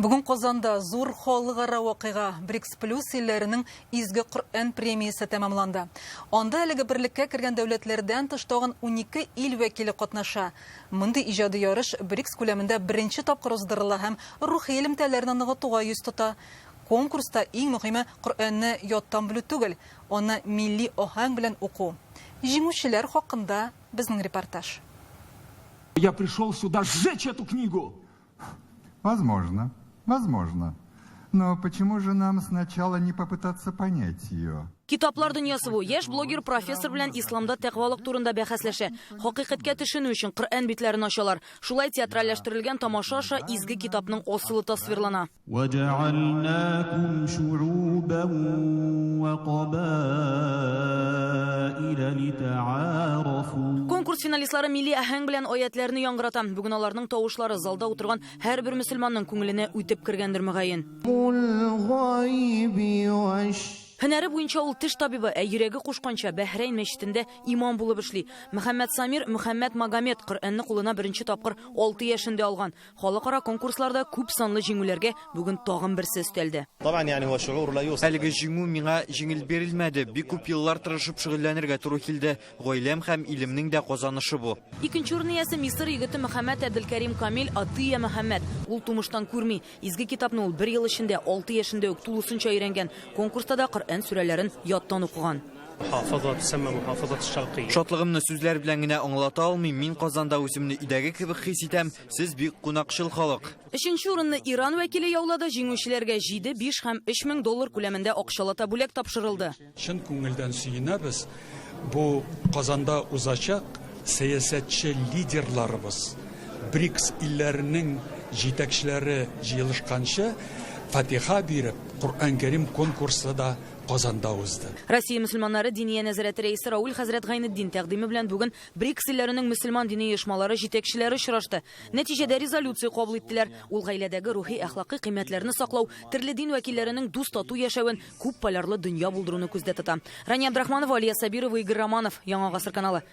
Бүген Казанда зур халыкара вакыйга, БРИКС плюс илләренең Изге Коръән премиясе тәмамланды. Анда әлеге берлеккә кергән дәүләтләрдән тыш тагын 12 ил вәкиле катнаша. Мондый иҗади ярыш БРИКС күләмендә беренче тапкыр уздырыла һәм рухи элемтәләрне ныгытуга йөз тота. Конкурста иң мөһиме Коръәнне яттан белү түгел, аны милли аһәң белән уку. Җиңүчеләр хакында безнең репортаж. Я пришел сюда сжечь эту книгу! Возможно, возможно. Но почему же нам сначала не попытаться понять ее? Китаплар дөньясы бу. Яшь блогер профессор белән исламда тәкъвалык турында бәхәсләшә. Хакыйкатькә төшенү өчен Коръән битләрен ачалар. Шулай театральләштерелгән тамаша аша изге китапның асылы тасвирлана. Вәҗәгальнакум шугубән вә кабаилә литәгарафу. Конкурс финалистлары милли аһәң белән аятьләрне яңгырата. Бүген аларның тавышлары залда утырган һәрбер мөселманның күңеленә үтеп кергәндер, мөгаен. Һөнәре буенча ул теш табибы, ә йөрәге кушканча Бәһрәйн мәчетендә имам булып эшли. Мөхәммәтсамир Мөхәммәт Магомед Коръәнне кулына беренче тапкыр алты яшендә алган. Халыкара конкурсларда күп санлы җиңүләргә бүген тагын берсе өстәлде. Әлеге җиңү миңа җиңел бирелмәде. Бик күп еллар тырышып шөгыльләнергә туры килде. Гаиләм һәм илемнең дә казанышы бу. Икенче урын иясе Мисыр егете Мөхәммәт Әбделкәрим Камил Атыя Мөхәммәт. Ул тумыштан күрми. Изге китапны ул бер ел эчендә, алты яшендә үк тулысынча өйрәнгән. Конкурста да Коръән сүрәләрен яттан укыган. Шатлыгымны сүзләр белән генә аңлата алмыйм. Мин Казанда үземне өйдәге кебек хис итәм. Сез бик кунакчыл халык. Өченче урынны Иран вәкиле яулады. Җиңүчеләргә 7, 5 һәм 3 мең доллар күләмендә акчалата бүләк тапшырылды. Чын күңелдән сөенәбез, бу Казанда узачак сәясәтче лидерларыбыз, БРИКС илләренең җитәкчеләре җыелышканчы, фатиха биреп, Коръән-Кәрим конкурсы да Казанда узды. Россия мөселманнары Диния нәзарәте рәисе Рауль хәзрәт Гайнетдин тәкъдиме белән бүген БРИКС илләренең мөселман дини оешмалары җитәкчеләре очрашты. Нәтиҗәдә резолюция кабул иттеләр. Ул гаиләдәге рухи-әхлакый кыйммәтләрне саклау, төрле дин вәкилләренең дус-тату яшәвен, күп полярлы дөнья булдыруны күздә тота. Рания Абдрахманова, Алия Сабирова, Игорь Романов, Яңа гасыр каналы.